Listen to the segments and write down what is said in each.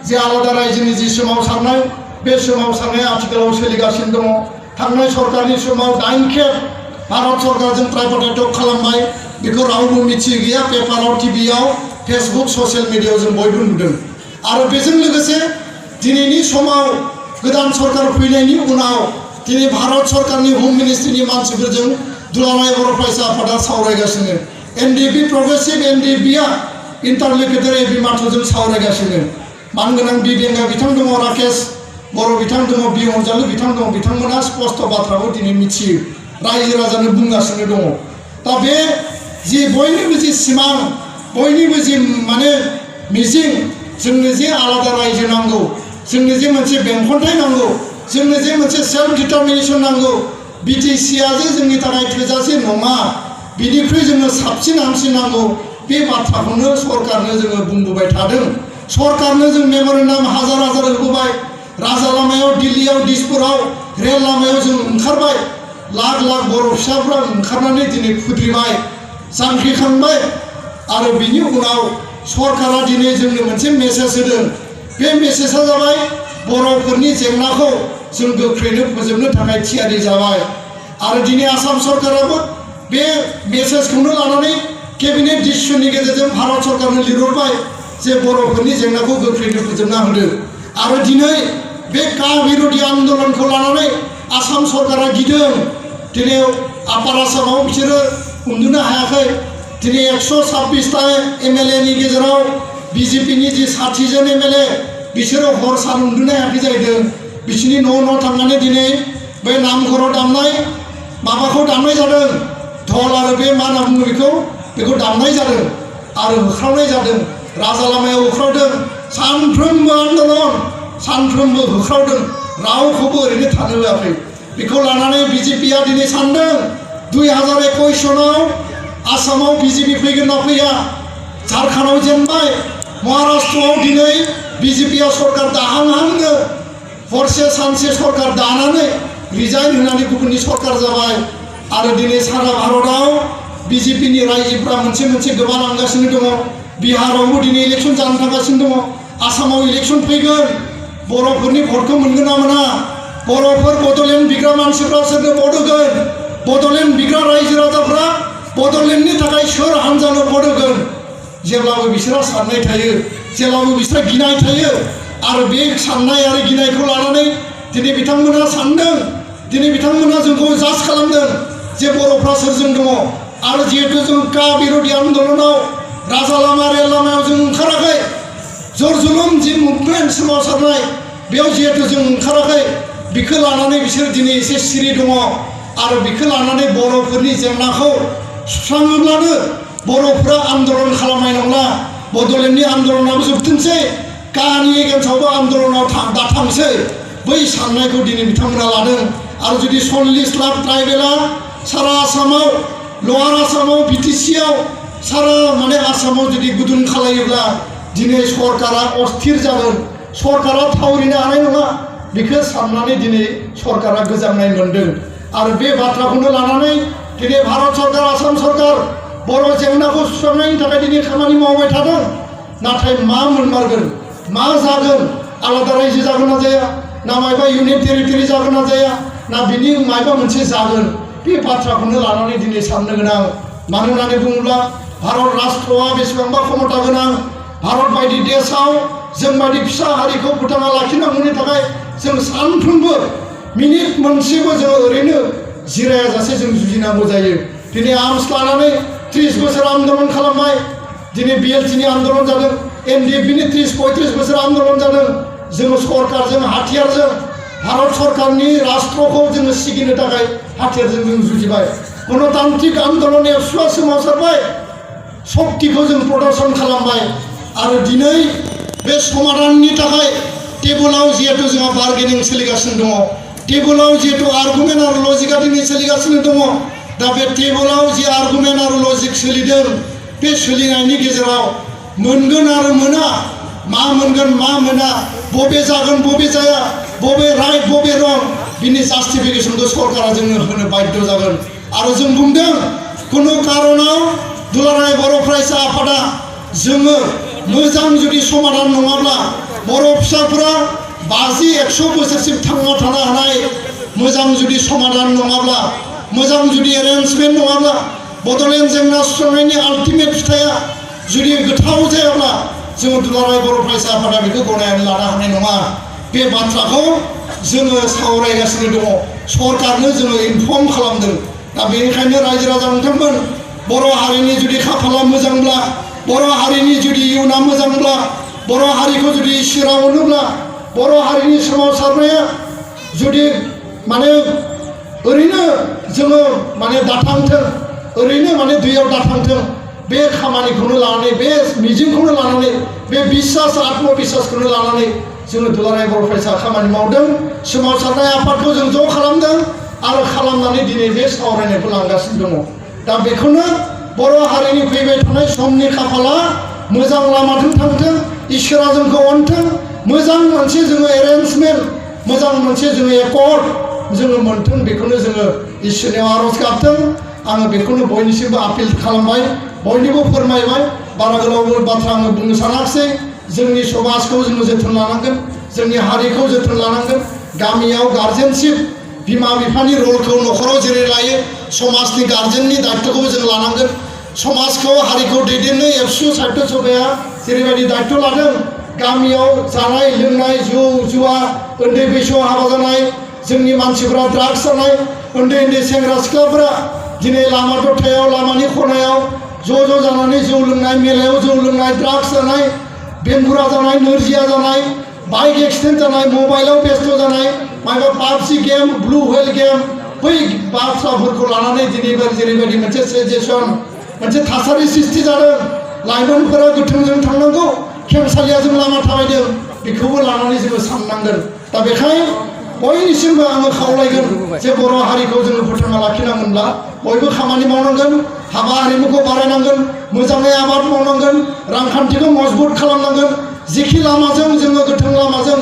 जे आलादा रायजोनि जि सोमावसारनाय बे सोमावसारनाया आथिखालाव सोलिगासिनो दङ। थांनाय सरकारनि समाव 9 खेब भारत सरकारजों ट्राइपार्टाइट खालामबाय, बेखौ रावबो मिथियै गैया। पेपाराव, टिभियाव, फेसबुक, ससियेल मिडियायाव जों बयबो नुदों। आरो बेजों लोगोसे दिनैनि समाव गोदान सरकार फैनायनि उनाव दिनै भारत सरकारनि होम मिनिस्ट्रिनि मानसिफोरजों दुलाराय बर' फरायसा आफादा सावरायगासिनो। एनडिएफबि प्रग्रेसिभ एनडिएफबिआ इन्टारल'कुटरि एबि माथोजों सावरायगासिनो। मानगोनां बिबेंगा बिथां दङ, राकेश बर' बिथां दङ, बि अनजालु बिथां दङ। बिथांमोना स्पष्ट बाथ्राखौ दिनै मिथियो, रायजो राजानो बुंगासिनो दङ। दा बे जि बयनिबो जि सिमां, बयनिबो जि माने मिजिं, जोंनो जे आलादा रायजो नांगौ, जोंनो जे मोनसे बेंखनथाय नांगौ, जोंनो जे मोनसे सेल्फ डिटारमिनेसन नांगौ, बिटिसिआ जे जोंनि थाखाय थोजासे नङा, बिनिख्रुइ जोंनो साबसिन हामसिन नांगौ, बे बाथ्राखौनो सरकारनो जोङो बुंबोबाय थादों। सरकारनो जों मेम'रेन्डाम हाजार हाजार होबोबाय। राजा लामायाव, दिल्लीयाव, दिसपुराव, रेल लामायाव जों ओंखारबाय। लाख लाख बर' फिसाफ्रा ओंखारनानै दिनै खुद्रिबाय, जांख्रिखांबाय। आरो बिनि उनाव सरकारा दिनै जोंनो मोनसे मेसेज होदों। बे मेसेजआ जाबाय बर'फोरनि जेंनाखौ जों गोख्रैनो फोजोबनो थाखाय थियारि जाबाय। आरो दिनै आसाम सरकाराबो बे मेसेजखौनो लानानै केबिनेट डिसिसननि गेजेरजों भारत सरकारनो लिरहरबाय जे बर'फोरनि जेंनाखौ गोख्रैनो फोजोबना होदो। आरो दिनै बे का बिरोधि आन्दलनखौ लानानै आसाम सरकारा गिदों। दिनै आपार आसामाव बिसोरो उन्दुनो हायाखै। दिनै 126टा एमएलएनि गेजेराव बिजेपिनि जि 60 जन एमएलए बिसोरो हर सान उन्दुनो हायाखै जाहैदों। बिसोरनि न' थांनानै दिनै बै नामघराव दामनाय माबाखौ दामनाय जादों, धल आरो बे मा होनना बुङो बेखौ दामनाय जादों आरो होख्रावनाय जादों। राजा लामायाव होख्रावदों, सानफ्रोमबो आन्दलन, सानफ्रोमबो होख्रावदों, रावखौबो ओरैनो थानो होआखै। बेखौ लानानै बिजेपिआ दिनै सानदों 2021 सनाव आसामाव बिजेपि फैगोन ना फैया। झारखन्डआव जेनबाय, महाराष्ट्रआव दिनै बिजेपिआ सरकार दाहांहांनो हरसे सानसे सरकार दानानै रिजाइन होनानै गुबुननि सरकार जाबाय। आरो दिनै सारा भारतआव बिजेपिनि रायजोफ्रा मोनसे मोनसे गोमालांगासिनो दङ। बिहारावबो दिनै इलेक्सन जानो थांगासिनो दङ। आसामाव इलेक्सन फैगोन, बर'फोरनि भटखौ मोनगोन ना मोना? बर'फोर बड'लेण्ड बिग्रा मानसिफ्रा सोरनो भट होगोन? बड'लेण्ड बिग्रा रायजो राजाफ्रा बड'लेण्डनि थाखाय सोर हान्जानो भट होगोन? जेब्लाबो बिसोरहा साननाय थायो, जेब्लाबो बिसोरहा गिनाय थायो। आरो बे साननाय आरो गिनायखौ लानानै दिनै बिथांमोनहा सानदों, दिनै बिथांमोनहा जोंखौ जाज खालामदों जे बर'फ्रा सोरजों दङ। आरो जिहेतु जों का बिरोधि आन्दलनाव राजा लामा, रेल लामायाव जों ओंखाराखै, जर जुलुम जि मुभमेन्ट सोमावसारनाय बेयाव जिहेतु जों ओंखाराखै, बेखौ लानानै बिसोर दिनै एसे सिरि दङ। आरो बेखौ लानानै बर'फोरनि जेंनाखौ सुस्राङोब्लानो बर'फ्रा आन्दलन खालामनाय नंला। बड'लेण्डनि आन्दलनाबो जोबथोंसै, कानि एगेन्स्टआवबो आन्दलनाव दाथांसै, बै साननायखौ दिनै बिथांमोना लादों। आरो जुदि 40 लाख ट्राइबेला सारा आसामाव, लवार आसामाव, बिटिसिआव, सारा माने आसामाव जुदि गुदुं खालायोब्ला दिनै सरकारा अस्थिर जागोन, सरकारा थावरिनो हानाय नङा। बेखौ साननानै दिनै सरकारा गोजांनाय मोनदों। आरो बे बाथ्राखौनो लानानै दिनै भारत सरकार, आसाम सरकार बर' जेंनाखौ सुस्रांनायनि थाखाय दिनै खामानि मावबाय थादों। नाथाय मा मोनमारगोन, मा जागोन? आलादा रायजो जागोन ना जाया, ना मायबा इउनियन टेरिटरि जागोन ना जाया, ना बिनि मायबा मोनसे जागोन? बे बाथ्राखौनो लानानै दिनै साननो गोनां। मानो होननानै बुङोब्ला भारत राष्ट्रआ बेसेबांबा क्षमता गोनां। भारत बायदि देशआव जों बायदि फिसा हारिखौ फोथांना लाखिनांगौनि थाखाय जों सानफ्रोमबो मिनिट मोनसेबो जों ओरैनो जिरायाजासे जों जुजिनांगौ जायो। दिनै आर्मस लानानै 30 बोसोर आन्दलन खालामबाय। दिनै बिएलटिनि आन्दलन जादों, एनडिएफबिनि 30-35 बोसोर आन्दलन जादों। जोङो सरकारजों हाथियारजों भारत सरकारनि राष्ट्रखौ जोङो सिगिनो थाखाय हाथियारजों जों जुजिबाय। गणतान्त्रिक आन्दलन एबसुआ सोमावसारबाय, शक्तिखौ जों प्रदर्शन खालामबाय। आरो दिनै बे समाधाननि थाखाय टेबोलाव जिहेतु जोंहा बार्गेनिं सोलिगासिनो दङ, टेबोलाव जिहेतु आर्गुमेन्ट आरो लजिकआ दिनै सोलिगासिनो दङ। दा बे टेबोलाव जि आर्गुमेन्ट आरो लजिक सोलिदों, बे सोलिनायनि गेजेराव मोनगोन आरो मोना, मा मोनगोन मा मोना, बबे जागोन बबे जाया, बबे राइट बबे रं, बिनि जास्टिफिकेसनखौ सरकारा जोंनो होनो बाध्य जागोन। आरो जों बुंदों खुनु कारनाव दुलाराय बर' फरायसा आफादा जोङो मोजां जुदि समाधान नङाब्ला बर' फिसाफोरा 50-100 बोसोरसिम थांना थानो हानाय मोजां जुदि समाधान नङाब्ला मोजां जुदि एरेन्जमेन्ट नङाब्ला बड'लेण्ड जेंना सुस्रांनायनि आल्टिमेट फिथाइया जुदि गोथाव जायाब्ला जोङो दुलाराय बर' फरायसा आफादा बेखौ गनायनानै लानो हानाय नङा। बे बाथ्राखौ जोङो सावरायगासिनो दङ, सरकारनो जोङो इनफर्म खालामदों। दा बेनिखायनो रायजो राजा नोंथांमोन, बर' हारिनि जुदि खाफाला मोजांब्ला, बर' हारिनि जुदि इयुना मोजांब्ला, बर' हारिखौ जुदि इसोरा अनोब्ला, बर' हारिनि सोमावसारनाया जुदि माने ओरैनो जोङो माने दाथांथों, ओरैनो माने दैयाव दाथांथों, बे खामानिखौनो लानानै, बे मिजिंखौनो लानानै, बे बिश्वास आत्मबिश्वासखौनो लानानै जोङो दुलाराय बर' फरायसा खामानि मावदों। सोमावसारनाय आफादखौ जों ज' खालामदों आरो खालामनानै दिनै बे सावरायनायखौ लांगासिनो दङ। दा बेखौनो बर' हारिनि फैबाय थानाय समनि खाफाला मोजां लामाजों थांथों, इसोरा जोंखौ अनथों, मोजां मोनसे जोङो एरेन्जमेन्ट, मोजां मोनसे जोङो एकर्ड जोङो मोनथों, बेखौनो जोङो इसोरनियाव आर'ज गाबदों। आङो बेखौनो बयनिसिमबो आपिल खालामबाय, बयनिबो फोरमायबाय। बारा गोलाव बाथ्रा आङो बुंनो सानाखिसै। जोंनि समाजखौ जोङो जोथोन लानांगोन, जोंनि हारिखौ जोथोन लानांगोन। गामियाव गार्जेनशिप, बिमा बिफानि रलखौ न'खराव जेरै लायो, समाजनि गार्जेननि दायित्वखौबो जों लानांगोन। समाजखौ हारिखौ दैदेननो एबसु साहित्य सभाया जेरैबायदि दायित्व लादों, गामियाव जानाय लोंनाय, जौ जुवा, उन्दै बैसोआव हाबा जानाय, जोंनि मानसिफोरा ड्राग्स जानाय, उन्दै उन्दै सेंग्रा सिख्लाफोरा दिनै लामा दथायाव, लामानि खनायाव ज' जानानै जौ लोंनाय, मेलायाव जौ लोंनाय, ड्राग्स जानाय, बेंगुरा जानाय, नोरजिया जानाय, बाइक एक्सिडेन्ट जानाय, मबाइलाव बेस्थ जानाय, माबा PUBG game, blue whale game, बै बाथ्राफोरखौ लानानै दिनै जेरैबायदि मोनसे साजेसन, मोनसे थासारि सृष्टि जादों। लाइमोनफोरा गोथोंजों थांनांगौ, खेंसालिया जों लामा थाबायदों, बेखौबो लानानै जोङो साननांगोन। दा बेखायनो बयनिसिमबो आङो खावलायगोन जे बर' हारिखौ जोङो फोथांना लाखिनांगोनब्ला बयबो खामानि मावनांगोन, हाबा हारिमुखौ बारायनांगोन, मोजाङै आबाद मावनांगोन, रांखान्थिखौ मजबुत खालामनांगोन। जेखि लामाजों जोङो गोथों लामाजों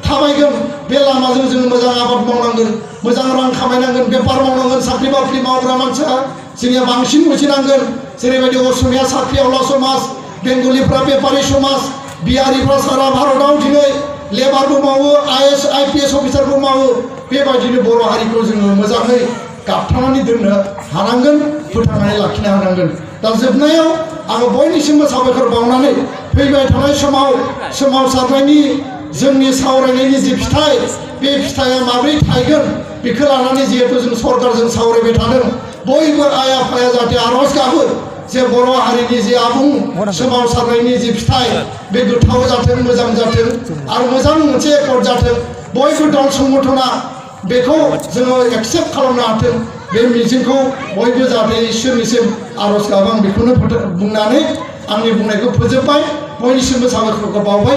थाबायगोन, बे लामाजों जोङो मोजां आबाद मावनांगोन, मोजां रां खामायनांगोन, बेफार मावनांगोन। साख्रि बाख्रि मावग्रा मानसिया जोंनिया बांसिन बुजिनांगोन। जेरैबायदि असमिया साख्रिआवला समाज, बेंगलिफ्रा बेपारि समाज, बिहारिफ्रा सारा भारतआव दिनै लेबारबो मावो, IAS IPS अफिसारबो मावो। बेबायदिनो बर' हारिखौ जोङो मोजाङै गाबथानानै दोननो हानांगोन, फोथांनानै लाखिनो हानांगोन। दा जोबनायाव आङो बयनिसिमबो साबायखर बावनानै फैबाय थानाय समाव सोमावसारनायनि जोंनि सावरायनायनि जि फिथाइ, बे फिथाइया माबोरै थायगोन बेखौ लानानै जिहेतु जों सरकारजों सावरायबाय थादों, बयबो आइ आफाया जाहाथे आर'ज गाबो जे बर' हारिनि जि आबुं सोमावसारनायनि जि फिथाइ बे गोथाव जाथों, मोजां जाथों आरो मोजां मोनसे एकर्ड जाथों। बयबो दल संगठना बेखौ जोङो एक्सेप्ट खालामनो हाथों, बे मिजिंखौ बयबो जाहाथे इसोरनिसिम आर'ज गाबो। आं बेखौनो बुंनानै आंनि बुंनायखौ फोजोबबाय। बयनिसिमबो साबायखरखौ बावबाय।